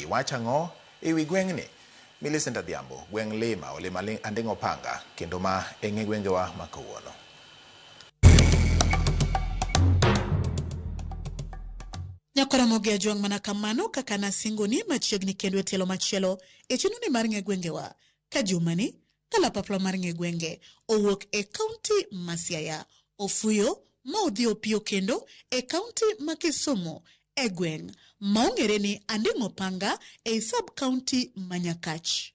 Wacho ang'o e wi gweng'ni? Millicent Adhiambo, gweng' Lima, olimo Anding'o Panga, kendo ma e ng'e gwengewa ma kawuono. Nyakoromogi Ajwang' mana kamano kaka nasingoni machiegni kendo e tielo machielo e chenroni mar ng'e gwengewa ka jumani kalapapla mar ng'e gwenge owuok e kaunti ma Siaya ofuyo ma odhi opiyo kendo e kaunti ma Kisumu e gweng' ma ong'ere ni Anding'o Panga ei sub kaunti ma Nyakach.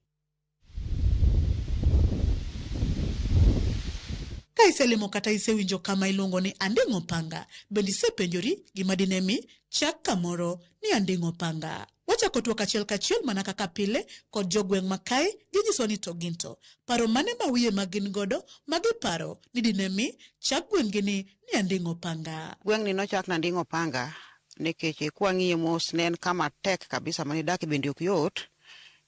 Ka iselimo kata isewinjo kama iluongo ni Anding'o Panga, bende isepenjori gima dine mi chak kamoro ni Anding'o Panga? Wachako twak achiel kachiel mana kaka pile kod jogweng' ma kae ginyiso ni to gin to paro mane ma wiye ma gin godo ma giparo ni dine mi chak gweng'gi ni ni Anding'o Panga. Gweng'ni nochak ni Anding'o Panga nikech kwang'iye mos ne en kama tek kabisa mane dak bende ok yot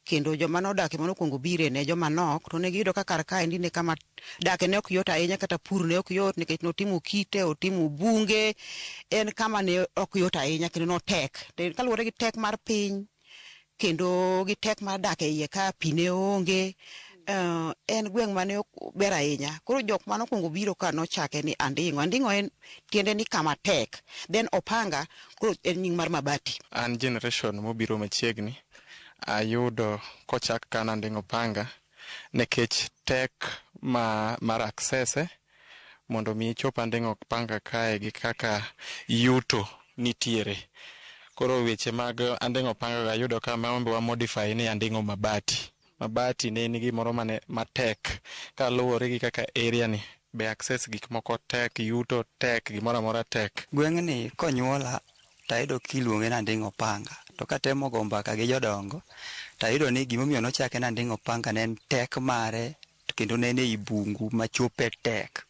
kendo joma nodake manokwongo bire ne joma nok to ne giyudo ka kar kaendi ne kama dake ne ok yot ahinya kata pur ne ok yot nikech notimo kite otimo bunge en kama ne ok yot ahinya kendo notek. Kaluwore gi tek mar piny kendo gi tek mar dak e iye ka pi ne onge en gweng' mane ok ber ahinya. Koro jok manokwongo biro ka nochake ni Anding'o. Anding'o en tiende ni kama tek. Then Opanga koro en nying mar mabati. An generation mobiro machiegni ayudo kochak ka Anding'o Panga nikech tek ma mar access mondo mi ichop Anding'o Panga kae gi kaka yuto nitiere. Koro weche mag Anding'o Panga ayudo ka ma wa modify ni Anding'o Mabati. Mabati ne en gimoro mane matek kaluwore gi kaka area ni be access gik moko tek, yuto tek, gimoro amora tek. Gweng'ni konyuola tayudo kiluonge ni Anding'o Panga. To katemo go mbaka gi jodongo tayudo ni gimomiyo nochake ni Anding'o Panga ne en tek mare kendo ne en ei bungu ma chope tek.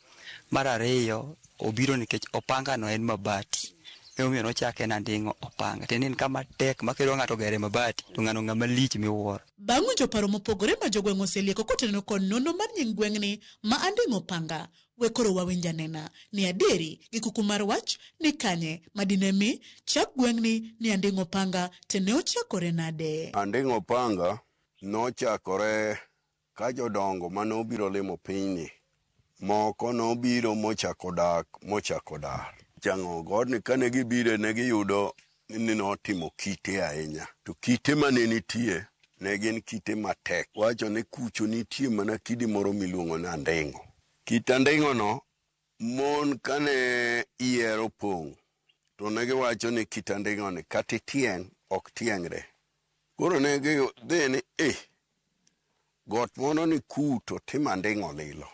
Mar ariyo obiro nikech opanga no en mabati. Emomiyo nochake ni Anding'o Opanga. Tiende ni en kama tek ma kidwa ng'ato ogere mabati to ng'ano ng'ama lich miwuoro. Bang' winjo paro mopogore ma jogweng' oselieko kotenore kod nonro mar nying gweng'ni ma Anding'o Panga, we koro wawinj anena ni adieri gi kuku mar wach ni kanye ma dine mi chak gweng'ni ni Anding'o Panga to ne ochakore nade? Anding'o Panga nochakore ka jodongo manobiro limo pinyni moko nobiro mochako dak mochako dar. Chang'o godni kane gibire ne giyudo ni notimo kite ahinya. To kite mane nitie ne gin kite matek. Wacho ni kucho nitie mana kidi moro miluongo ni anding'o. Kit anding'o no mon kane yier opong' to ne giwacho ni kit anding'o ni kata itieng' ok tieng're. Koro ne gidhi ni got moro ni ku to timo anding'o lilo.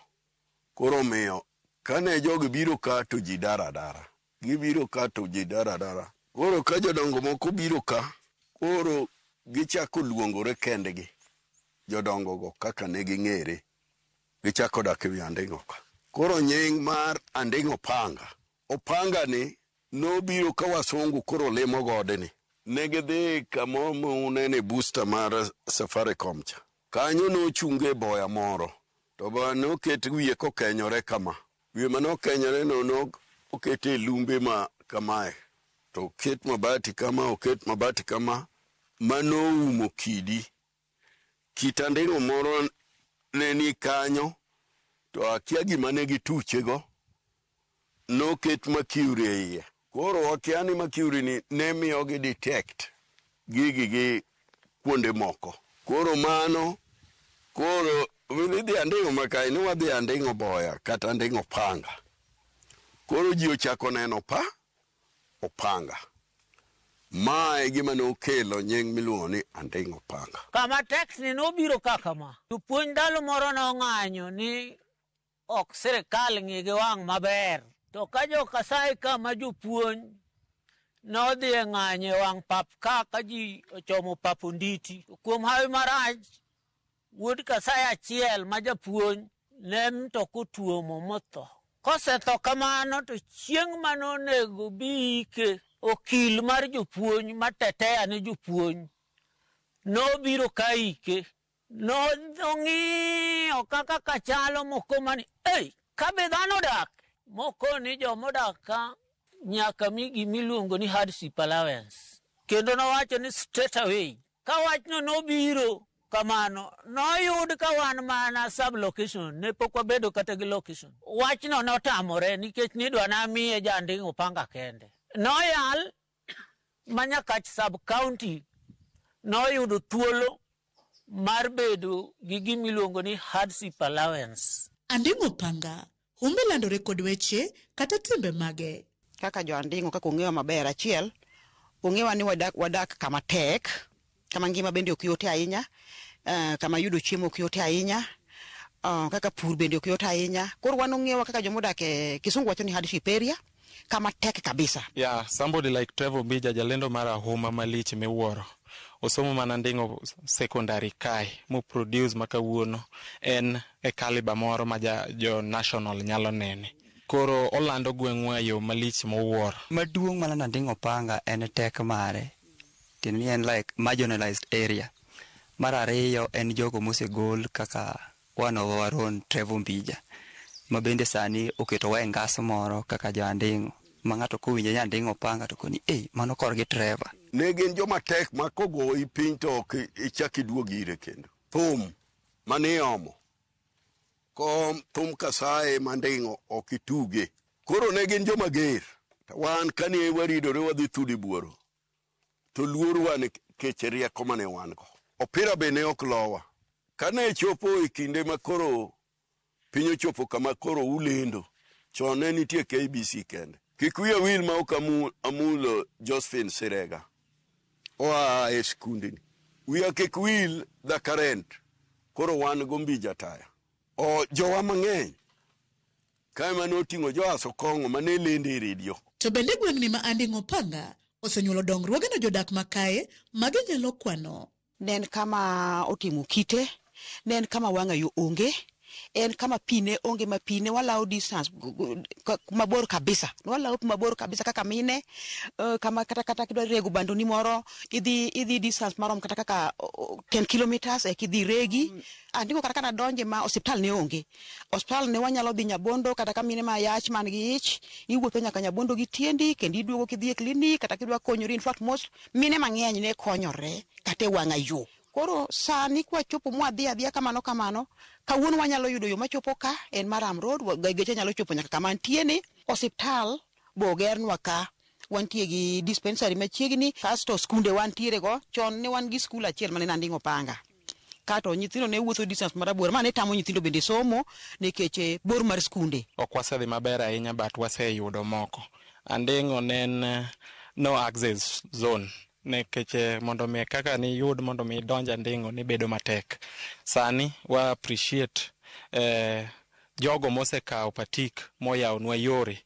Koro omiyo kane jogi biro ka to ji dar adara. Gibiro ka to ji dar adara. Koro ka jodongo moko biro ka, koro gichako luongore kendgi. Jodongo go kaka ne ging'ere. Gichako dak ewi anding'o ka. Koro nying mar Anding'o Panga. Opanga ni nobiro ka wasungu koro limo godni. Ne gidhi kamoro munene booster mar Safaricom cha. Kanyo nochunge boya moro. To boya noket wiye kokenyore kama. Wiye manokenyore no okete e lumbe ma kamae. To oket mabati kama, oket mabati kama, manoumo kidi. Kit anding'o moro ne ni kanyo, to akia gima ne gituchego. Noket mercury e iye. Koro wakia ni mercury ni ne miyogi detect gigi gi kuonde moko. Koro mano, koro idhi Anding'o ma kae ni wadhi Anding'o Boya kata Anding'o Panga. Koro ji ochako neno pa opanga. Ma e gima nokelo nying miluongo ni Anding'o Panga. Kama tek ni nobiro ka kama. Jopuonj ndalo moro nong'anyo ni ok sirikal ng'i gi wang' maber. To ka jo Kasai ka ma jopuonj nodhi e ng'anyo e wang' pap ka ka ji ochomo pap Onditi. Kuom hawi marach, wuod Kasai achiel ma japuonj ne mtoka otuomo motho. Kosetho kamano to chieng' manonego bi ike okil mar jopuonj matetea ne jopuonj nobiro ka ike. Nong'iyo kaka kachalo mokoma ni, ei, ka be dhano odak? Mokoni jomodak ka nyaka mi gimiluongo ni hardship allowance. Kendo nowacho ni straight away. Ka wachno nobiro kamano, noyud ka wan mana sub location, ne pok wabedo kata gi location. Wachno notamore nikech nidwa namiye ja-Anding'o Panga kende. Noyal ma Nyakach sub county noyudo thuolo mar bedo gi gimiluongo ni hardship allowance. Anding'o Panga, humbe landore kod weche kata timbe mage. Kaka jo Anding'o kaka ong'ewa maber achiel, ong'ewa ni wadak kama tek, kama ngima bende ok yote ahinya, kama yudo chiemo ok yote ahinya, kaka pur bende ok yot ahinya. Koro wan ong'ewa kaka jomodak e kisungu wacho ni hardship area, kama tek kabisa. Yeah, somebody like Trevor Ombija, jalendo mar ahuma malich miwuoro. Osomo mana Anding'o secondary kae, mo produce ma kawuono en e caliber moro ma jo national nyalo nene. Koro olando gweng'wa e yo malich mowuoro. Maduong' malando Anding'o Panga en tek mare. Tiende ni en like marginalized area. Mar ariyo en jogo mosegol kaka one of our own Trevor Ombija, ma bende sani oketowa e ngas moro kaka jo Anding'o. Ma ng'ato kowinjo ni Anding'o Panga to koni, "Ei, mano korgi Trevor." Ne gin joma tek ma kogoyi piny to ok ichak iduog ire kendo. Thum maniomo, kom thum Kasaye manding'o ok ituge. Koro ne gin joma ger. To wan kane waridore wadhi thudi buoro, to luorwa nikech rieko mane wan go. Opira be ne ok lowa. Kane chopo e kinde ma koro piny ochopo kama koro ulendo, chon ne nitie KBC kende. Kik wiya wil ma ok amulo Josephine Sirega. Oa e skundni. Wiya kik wil the current. Koro wan go Mbija Taya. O jowa mang'eny. Kae mane oting'o Joas Okong'o mane lendo e redio. To bende gweng'ni ma Anding'o Panga osenyuolo dongruoge ne jodak makae ma ginyalo kwano. Ne en kama otimo kite, ne en kama wang'a yo onge, en kama pi ne onge ma pi ne walawo distance mabor kabisa. Ne walawo pi mabor kabisa kaka mine, kama kata kidwa rego bandoni moro, idhi distance marom kata kaka 10 kilometers eka idhi regi. Anding'o kata kana donje ma osiptal ne onge. Osiptal ne wanyalo dhi Nyabondo kata ka mine ma yach man gi ich, iwuotho nyaka Nyabondo gi tiendi kendo iduogo kidhi e klinik kata kidwa konyori. In fact most mine mang'eny ne konyore kata e wang'a yo. Koro sani kwachopo mwadhi adhiya kamano kamano, kawuono wanyalo yudo yo machopo ka, en Maram Road, geche nyalo chopo nyaka kama antie ni. Osiptal bo ogernwa ka, wantie gi dispensary machiegni, kasto skunde wantiere go. Chon ne wan gi skul achiel mane Anding'o Panga. Kato nyithindo ne wuotho distance marabora, ma ne tamo nyithindo bende somo nikech bor mar skunde. Ok wasedhi maber ahinya but waseyudo moko. Anding'o ne en no access zone. Nikech mondo mi kaka niyud mondo mi idonj Anding'o ne bedo matek. Sani wa appreciate jogo mosekawo patik moyawnwa yore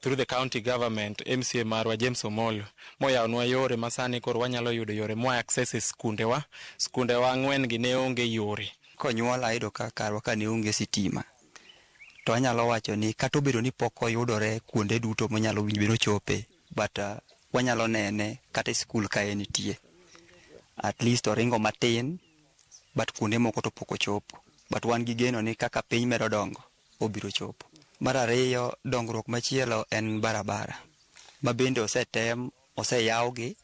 through the county government, MCA marwa James Omolo moyawnwa yore ma sani koro wanyalo yudo yore mwa access e skundewa. Skundewa ang'wen gi ne onge yore. Konyuola ayudo ka karwa ka ne onge sitima. To anyalo wacho ni kata obedo ni pok oyudore kuonde duto monyalo winjo bed ochope, but wanyalo nene kata e skul ka en nitie. At least oringo matin, but kuonde moko to pok ochopo. But wan gi geno ni kaka piny medo dongo, obiro chopo. Mar ariyo, dongruok machielo en barabara, ma bende osetem, oseyawgi.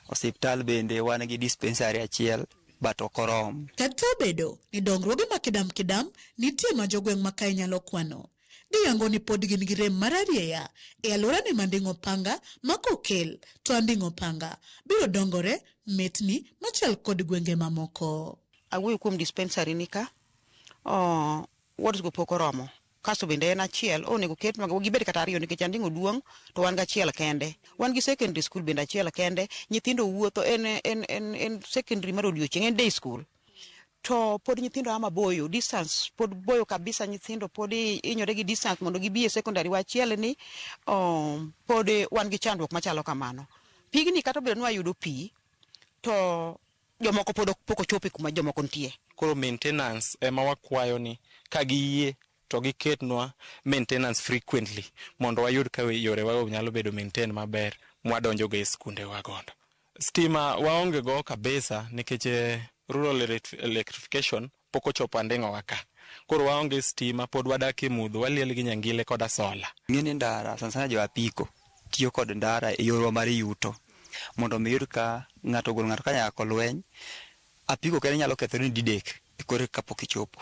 Osiptal bende wan gi dispensary achiel, but ok orom. Kata obedo ni dongruoge ma kidam kidam nitie ma jogweng' ma kae nyalo kwano. Giyango ni pod gin gi rem mar arieya e alworani ma Anding'o Panga ma kokel to Anding'o Panga biro dongore mitni machal kod gwenge mamoko. Awuoyo kuom dispensary ni ka, wards go pok oromo. Kasto bende en achiel, onego ket gibed kata ariyo nikech Anding'o duong' to wan gachiel kende. Wan gi secondary school bende achiel kende, nyithindo wuotho en secondary mar odiochieng', en day school. To pod nyithindo a maboyo, distance pod boyo kabisa, nyithindo pod hinyore gi distance mondo gibi e secondary wa achiel ni, pod wan gi chandruok machalo kamano. Pigni kata obedo ni wayudo pi, to jomoko pod pok ochopo kuma jomoko nitie. Koro maintenance ema wakwayo ni ka giyie to giketnwa maintenance frequently mondo wayud ka yore wago nyalo bedo maintain maber mwadonjogo e skunde wagondo. Stima waonge go kabisa nikech rural electrification pok ochopo Anding'o wa ka. Koro waonge stima, pod wadak e mudho, waliel gi nyangile koda sola. Ing'e ni ndara, sana sana jo apiko, tiyo kod ndara e yorwa mar yuto. Mondo mi iyud ka ng'ato ogolo ng'ato ka nyaka kolweny, apiko kende nyalo kethore ni didek koro kapok ichopo.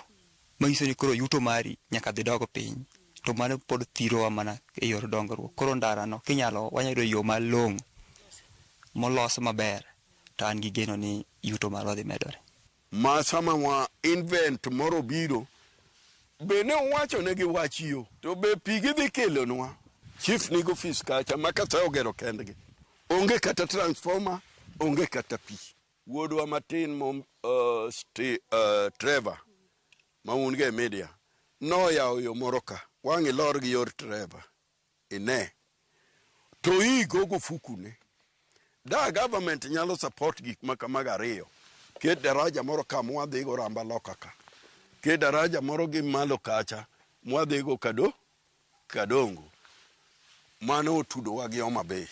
Manyiso ni koro yuto mari nyaka dhi dog piny. To mano pod thirowa mana e yor dongruok. Koro ndarano kinyalo wanyalo yudo yo malong'o molos maber to an gi geno ni yuto marwa dhi medore. Ma sama wa invent moro biro, be ne uwachonegi wach yo to be pi gidhi kelonwa. Chief nigo ofis kacha ma Kasai ogero kendgi. Onge kata transformer, onge kata pi. Wuodwa matin mo Trevor ma un go e media noyawo yo moro ka. Wang' ilor gi yor Trevor ine to igo gofukune. Da government nyalo support gik ma kamago ariyo. Ket daraja moro ka mwadhigo Ramba loka ka. Ket daraja moro gi malo kacha mwadhigo Kadongo. Mano otudowa gi Homa Bay.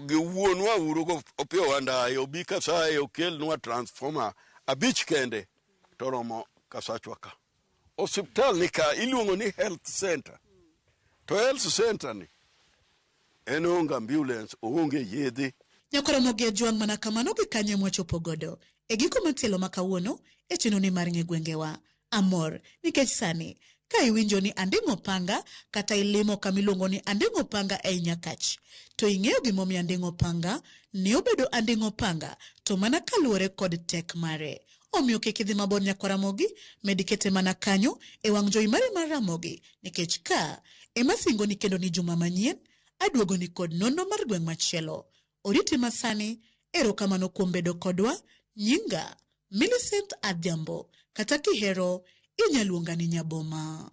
Gi wuonwa uru go Opiyo Wandayi obi Kasai okelnwa transformer 5 kende to romo Kasachwa ka. Osiptal ni ka iluongo ni health center. To health center ni en onge ambulance, oonge yedhe. Nyakoromogi Ajwang' mana kamano gi kanye mwachopo godo e giko mar tielo ma kawuono e chenro ni mar ng'e gwengewa. Amor nikech sani ka iwinjo ni Anding'o Panga kata ilimo kama iluongo ni Anding'o Panga ei Nyakach to ing'eyo gimomiyo Anding'o Panga ne obedo Anding'o Panga to mana kaluwore kod tek mare. Omiyo kik idhi mabor nyakwaramogi, med kete mana kanyo e wang' jowi mari mar Ramogi nikech ka ema singoni kendo ni juma manyien aduogoni kod nonro mar gweng' machielo. Oriti masani, erokamano kuom bedo kodwa. Nyinga Millicent Adhiambo, kata kihero inya luonga ni Nyaboma.